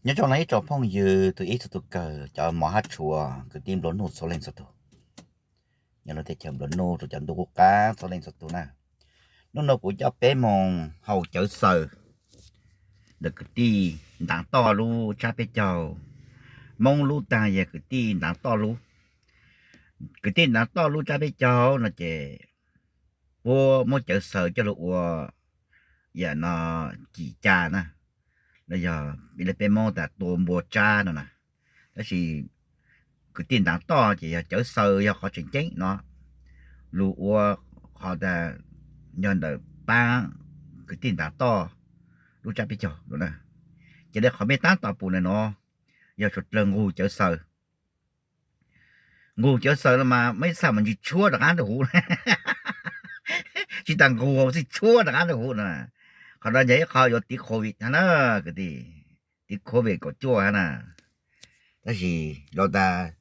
Nyob zoo ib tsoom phooj ywg tus ib txhua tus kawg, cov mos hab tshua, kwv tij nplua nuj txhua leej txhua tus, nyob rau teb chaws nplua nuj rau cov ntuj qub qab txhua leej txhua tus na. Hnub no kuv coj peb moog haus cawv xaws ntawm kwv tij Ntaav Toj lub tsab peb caug. Moob lub taag yog kwv tij Ntaav Toj lub. Kwv tij Ntaav Toj lub tsab peb caug no ces puab muab cawv xaws coj lug ua yam no cim ca na, los yog peb Moob tas tua npua tsab no na. Tab sis kwv tij Ntaav Toj ces yog cawv xaws yog qhov tseem ceeb no, lug ua qhov tas yog ntawm paab kwv tij Ntaav Toj lub tsab peb caug no na. Ces le qhov mej taab tom pum ntawm no yog suav dlawg nqug cawv xaws. Nqug cawv xaws no mas mej xam mas ntsis tshuab rov qaab rau huv, tsis tas nqug, txhij tshuab rov qaab rau huv no. Qhov no yog ib qho yuav tiv COVID hab na, kwv tij, tiv COVID kaum cuaj hab na. Tab sis los tas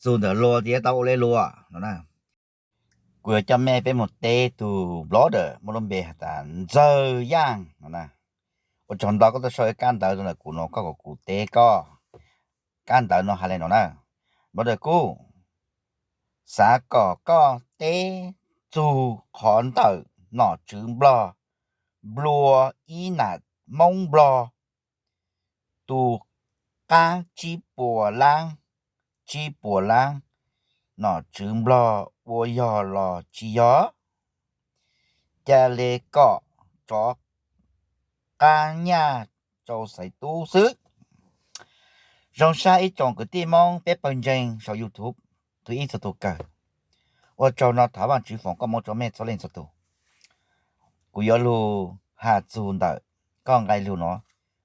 txug ntawm luag tias tau ua le luag no na. Kuv yuav coj mej peb moog teb tug blogger muaj lub npe has tas Ntxawg Yaaj no na. Ua tsaug ntau koj tuaj sau ib kab ntawv rau ntawm kuv no, koj kom kuv teb koj. Kab ntawv no has le no na: Blogger Kuj, xav kom koj teb txug qhov ntawm nom tswv Nplog nplua ib nam Moob Nplog tu qaab tsib puas laab, tsib puas laab, nom tswv Nplog ua yog los tsis yog? Ca le kom tsov qaab nyaj rau xaiv tub xwb. Zoo sab ib tsoom kwv tij Moob peb pawg ntseeg sau YouTube, tug ib txhua tug kawg, ua tsaug no thov Vaajtswv foom koob moov rau mej txhua leej txhua tug. Kuv yuav lug has txug ntawm koj nqe lug no.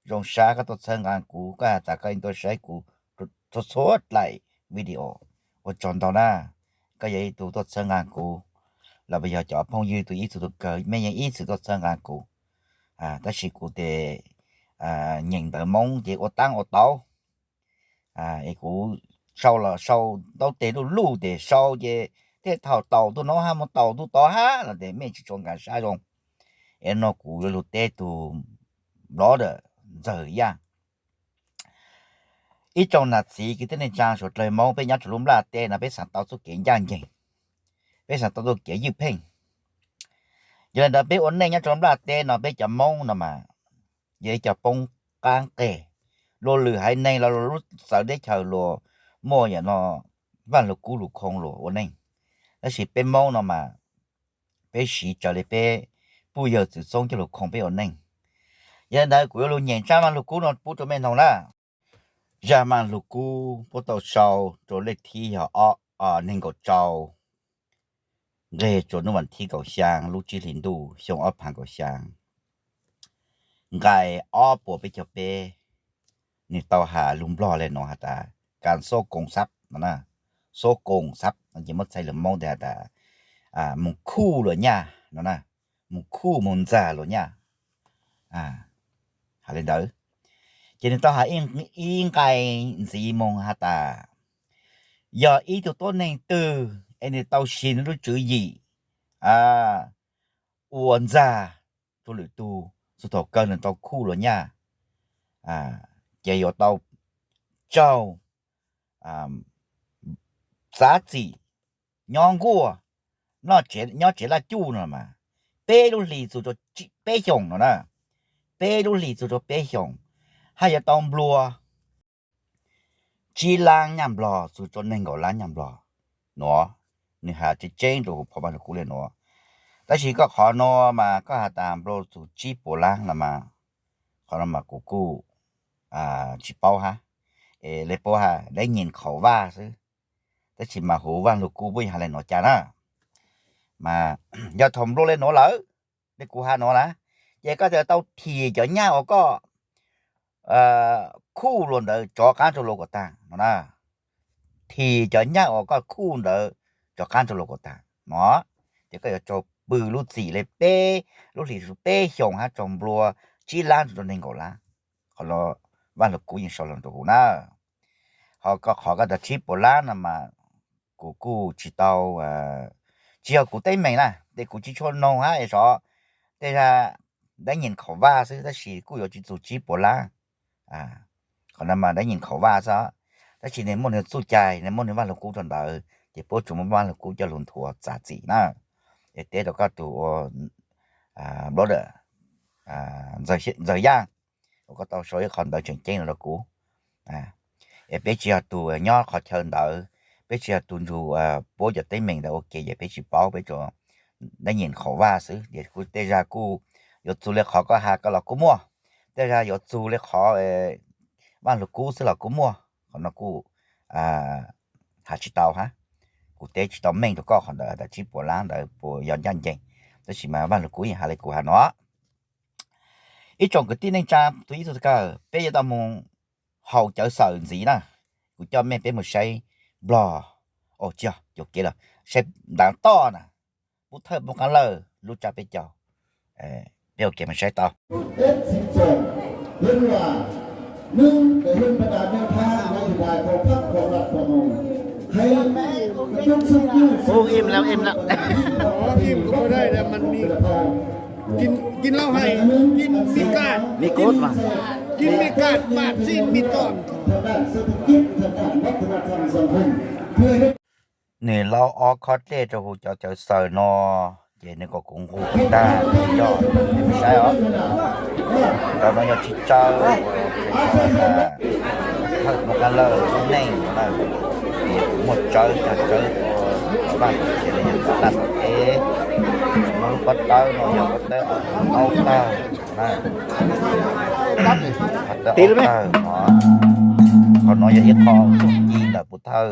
Zoo sab koj tuaj txhawb nqaa kuv, koj has tas koj yeej tuaj saib kuv txhua txhua dlaim video. Ua tsaug ntau na, koj yog ib tug tuaj txhawb nqaa kuv, los puas yog cov phooj ywg tug ib txhua tug kawg, mej yeej ib txwm tuaj txhawb nqaa kuv. Tab sis kuv tes nyeem ntawv Moob ces ua taab ua tau. Es kuv sau los sau ntaub teg luj luj tes sau ces tej thaum taus tug no hab mus taus tug tod hab los tes mej tsis tshua nkaag sab zoo. Es no kuv yuav lug teb tug blogger Ntxawg Yaaj. Ib tsoom nam txiv kwv tij neej tsaa suav dlawg Moob, peb nyob rua lub nplaj teb no peb xaav tau txuj kev ncaaj nceeg, peb xaav tau txuj kev ywj pheej. Yog le ntawd peb ua neej nyob rua lub nplaj teb no peb cov Moob no mas yog ib co poob qaab qeg. Luag lwm haiv neeg los luag lub txawv teb chaws luag muaj yam no Vaaj Lug Kub lug khoo luag ua neej, tab sis peb Moob no mas peb siv raws le peb puj yawg txwv txoob coj lug khoo peb ua neej. Yog le ntawd kuv yuav lug nyeem tsab Vaaj Lug Kub no pub rua mej noog na. Zaj Vaaj Lug Kub puab tau sau rua lej thib yog ob, neeg nkaum rau, nqeg rua nub vas thib kaum xyaa lub tsib hlis ntuj xyoo ob phav kaum xyaa, nqai ob puas peb caug peb. Nwg tau has lug Nplog le nuav has tas, kas xob koos xab no na. Xob koos xab no ces muab txhais lus Moob tes has tas, moog khuj luas nyaj no na, moog khuj moog ntxag luas nyaj. Has le ntawd, ces nwg tau has ib nqai ntxiv moog has tas, yog ib tug tuab neeg twg es nwg tau siv nwg lub tswv yim ua ntxag rua lwm tug, txug thaum kawg nwg tau khuj luas nyaj, ces yuav tau raug txav txim nyob nkuaj, nyob tsev laj cuj no mas, peb lub hlis txug rua peb xyoos no na, peb lub hlis txug rua peb xyoos, hab yuav tau nplua tsib laab nyaj Nplog txug rua neeg nkaum laab nyaj Nplog. Nuav nwg has tseeb tseeb rua huv phov Vaaj Lug Kub le nuav. Tab sis koj qhov nuav mas koj has tas nplua txug tsib puas laab no mas, qhov no mas kuv kuj tsis paub hab, es le paub has lab nyim khaum vaj xwb. Tab sis mas huv Vaaj Lug Kub puab has le nuav cas na, mas yog thaum nplua le nuav lawm, le kuv has nuav na, ces koj tau thim cov nyaj uas koj khuj luas ntawd rov qaab rua luas kom taag no na. Thim cov nyaj uas koj khuj ntawd rov qaab rua luas kom taag no, ces koj yuav raug pw lub txim le peb lub hlis txug peb xyoos hab raug nplua tsib laab txug rua neeg nkaum laab. Qhov no Vaaj Lug Kub yeej sau lug rua huv na. Ho koj qhov koj tas tsib puas laab no mas kuv kuj tsis tau, tsis yog kuv teeb meem na, tes kuv tsis tshua noog hab es xyov tej zag lab nyim khaum vaj xwb, tab sis kuj yuav tsis txug tsib puas laab. Qhov no mas dab nyim khaum vaj xwb, tab sis nws muaj nws txuj cai, nws muaj nws Vaj Lug Kub rau ntawd, ces puab tsuas muab Vaj Lug Kub coj lug nthuav txav txim na. Es teb rau koj tus ua brother Ntxawg Yaj, uas koj tau sau ib qho ntawv tseem ceeb no rau kuv. Es peb tsis yog tus nyob qhov chaw ntawd, peb tsis yog tus nrug puab cov teeb meem ntawd ua ke, ces peb tsis paub, peb tsuas dab nyim khaum vaj xwb. Ces kuj tej zag kuj yuav txug li qhov koj has ko los kuj muaj, tej zag yuav txug li qhov Vaj Lug Kub xwb los kuj muaj. Qhov no kuj has tsis tau hab, kuv teb tsis tau meej rau koj qhov ntawd tas tsib puas lab ntawd puas yog ncaj ncees, tab sis mas Vaj Lug Kub yeej has li kuv has no. Ib tsoom kwv tij neej tsa tus ib txwm kawg, peb yuav tau moog haus cawv xaws ntxiv na. Kuv coj mej peb moog saib nplog, tsis yog, cuag kev lawm, saib ntav toj na, Pub Thawj Pub Qaab Lawj lub tsab peb caug. Peb ua ke moog saib tau. Nwg laub ob khob dlej rua huv cov cawv xaws no, ces nwg kom kuv nqug tag nwg yog, saib os. Cov no yog tsib tsawb, Thawj Pub Qaab Lawj lub neej no na. Muaj tsawb, cov tsawb ua vaj ua tsev no yog laj tom teb. Muaj lub pob tawb no yog pob tawb aub tawg na. Pob tawb aub tawg no. Qhov no yog ib qho txuj ci ntawm Pub Thawj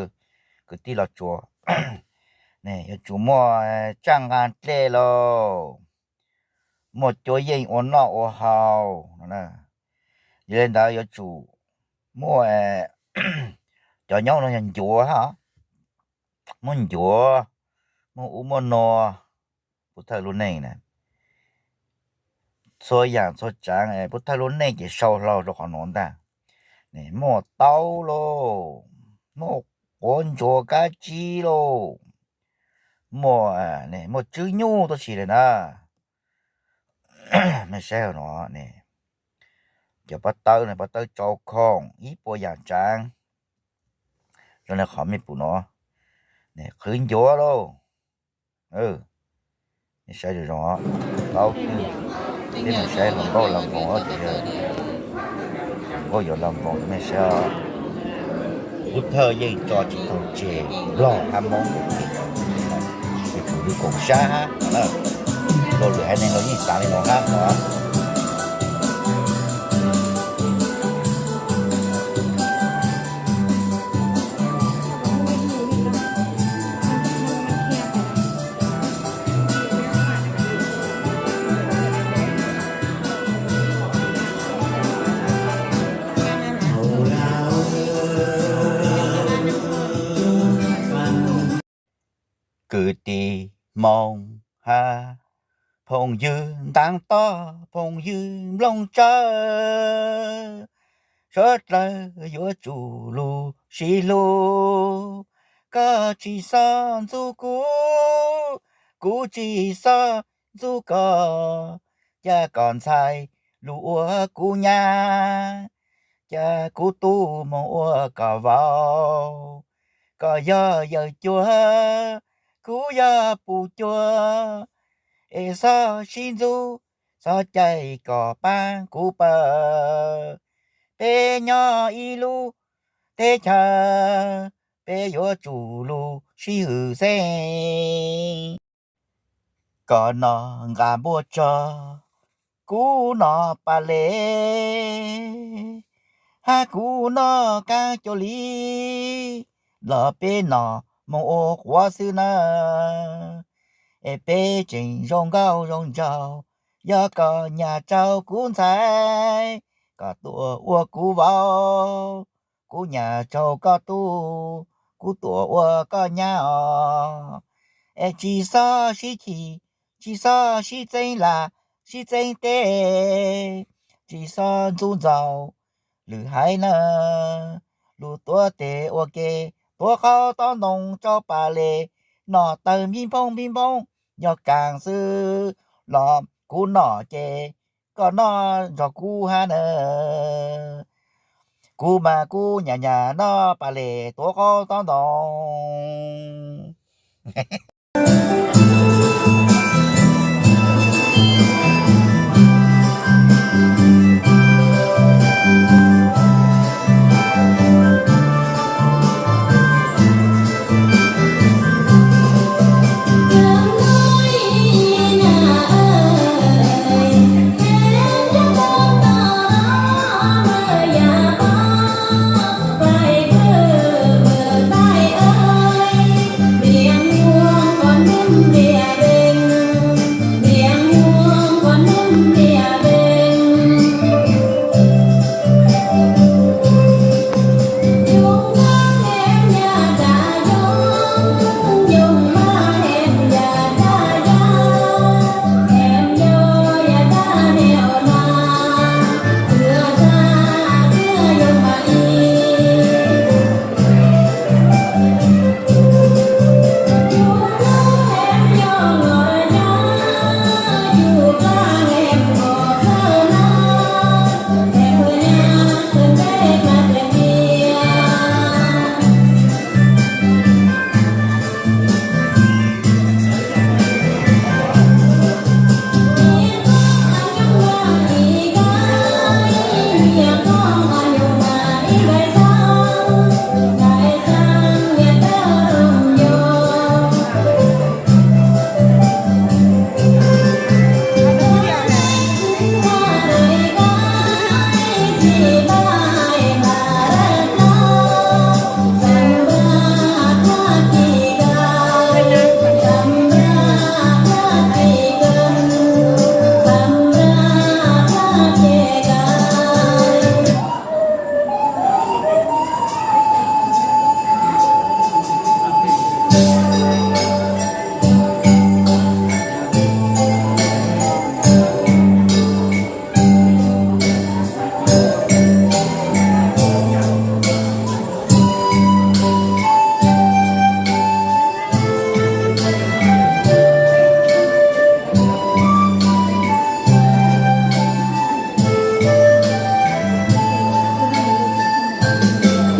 kwv tij Los Tsuas. Yuav tsum muaj tsaaj nqaa dlej lauj, muaj cuab yeej ua noj ua haus no. Yog li ntawd yuav tsum muaj, cov nyoob no yog ncuav hab, muaj ncuav, muaj ub muaj no. Pub Thawj lub neej na, txhua yaam txhua tsaav Pub Thawj lub neej ces sau hlo rua qhov nuav ntag. Muaj taub lauj, muaj quav ntsuag kab tsib lauj, muaj, muaj tswb nyuj tuab si li na. Mej saib no, cov pob tawb no, pob tawb tsau khoom ib puas yaam tsaav. Zoo le qhov mej pum no, qhwv ncuav lauj. Mej saib zoo zoo, taub twg, peb moog saib hluas nkauj los nkoos, hluas nkauj yuav los nkoos, mej saib. Pub Thawj yeej tso tsis tau tseg Nplog hab Moob, yuav tsum lug koom sab hab. Luag lwm haiv neeg luag yeej xaav le nuav hab os. Kwv tij Hmoob hab phooj ywg ntaab toj, phooj ywg nplooj tsawb, suav dlawg yuav tsum lug sib hlub. Koj tsis xob ntxub kuv, kuv tsis xob ntxub koj, ca koj ntxhais lug ua kuv nyab, ca kuv tub moog ua koj vauv. Koj yog yawm cuab, kuv yog puj cuab, es xob sib ntxub, xob caij kom paab kuv pawg. Peb nyob ib lub teb chaws, peb yuav tsum lug sib hwm xeeb. Koj noj nqaj npuab tsog, kuv noj pas les, hab kuv noj kaab cuaj li, los peb noj moog ua quav xwb nawb. Es peb tseem zoo nkauj zoo nraug, yog koj nyam rau kuv ntxhais, koj tuaj ua kuv vauv, kuv nyam rau koj tub, kuv tuaj ua koj nyab os. Es tsis xob sib chim, tsis xob sib txeeb lag, sib txeeb teb, tsis xob ntxub ntxaug lwm haiv neeg. Lug tuav teg ua ke, tuav qaub tob ntoo rau pas les, noj tawg npib npoob npib npoob, yog kaam xwb los kuv noj ces koj noj nrog kuv hab nawb. Kuv mas kuv nyas nyas noj pas les tuav qaub tob ntoo.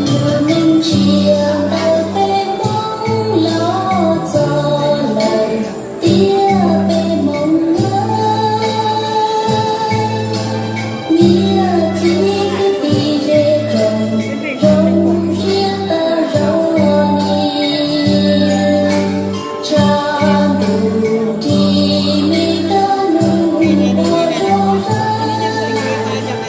Lub neej tsiaj ntawm peb Hmoob los txog lawm, tiaj peb Hmoob lawm, niam txiv kwv tij zej tsoom zoo siab tau zoo li. Tshav ntuj ris me kab nug ua rau sab,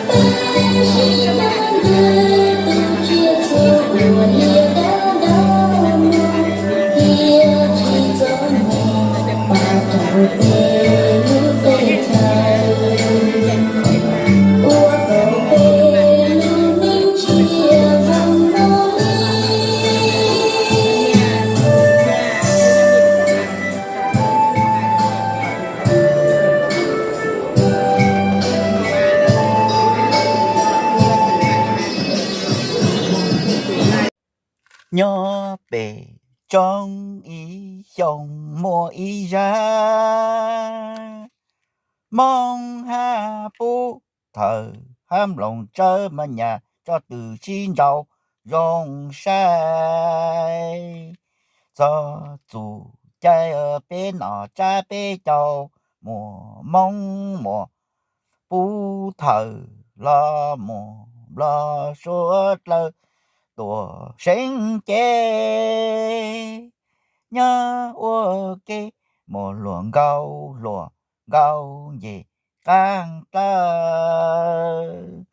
peb sib ncaim ntws tus tsiaj txhu ua liaj dawb ntawd, thiaj tsis txom nyem pab rau peb lub teb chaws, ua kom peb lub neej tsiaj zoo dua li. Nyob pem roob ib xyoos muaj ib zaj, Hmoob hab Pub Thawm hab Nploos Tsawb mas nyas tso tw sib nraus zoo sai. Txog txum cai peb nom tsab peb caug, muas Hmoob muas Pub Thawm los muas Nplog Suav dlawg tuaj seev ces nyob ua ke muas hluas nkauj hluas nkauj nce qaab dlawg.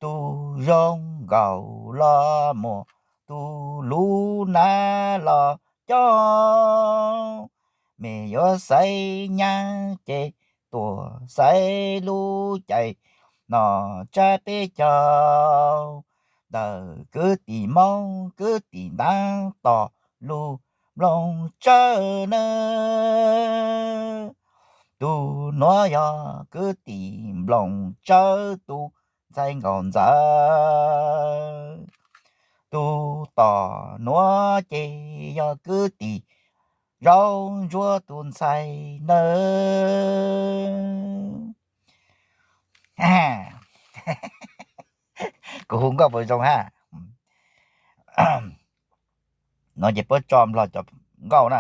Tus zoo nkaus los muas tus lub nab los coob. Mej yuav xaiv nyab ces tuaj xaiv lub caij nom tsab peb caug. Ntawm kwv tij Moob kwv tij Ntaab Tom lug Nploos Tsawb nawb. Tus nuav yog kwv tij Nploos Tsawb tus ntxhais Nkauj Ntxawm. Tus tom nuav ces yog kwv tij Zaub Ntsuab tus ntxhais nawb. Kuv hu nkauj puas zoo hab? No ces puab tso nplog cov nkauj na.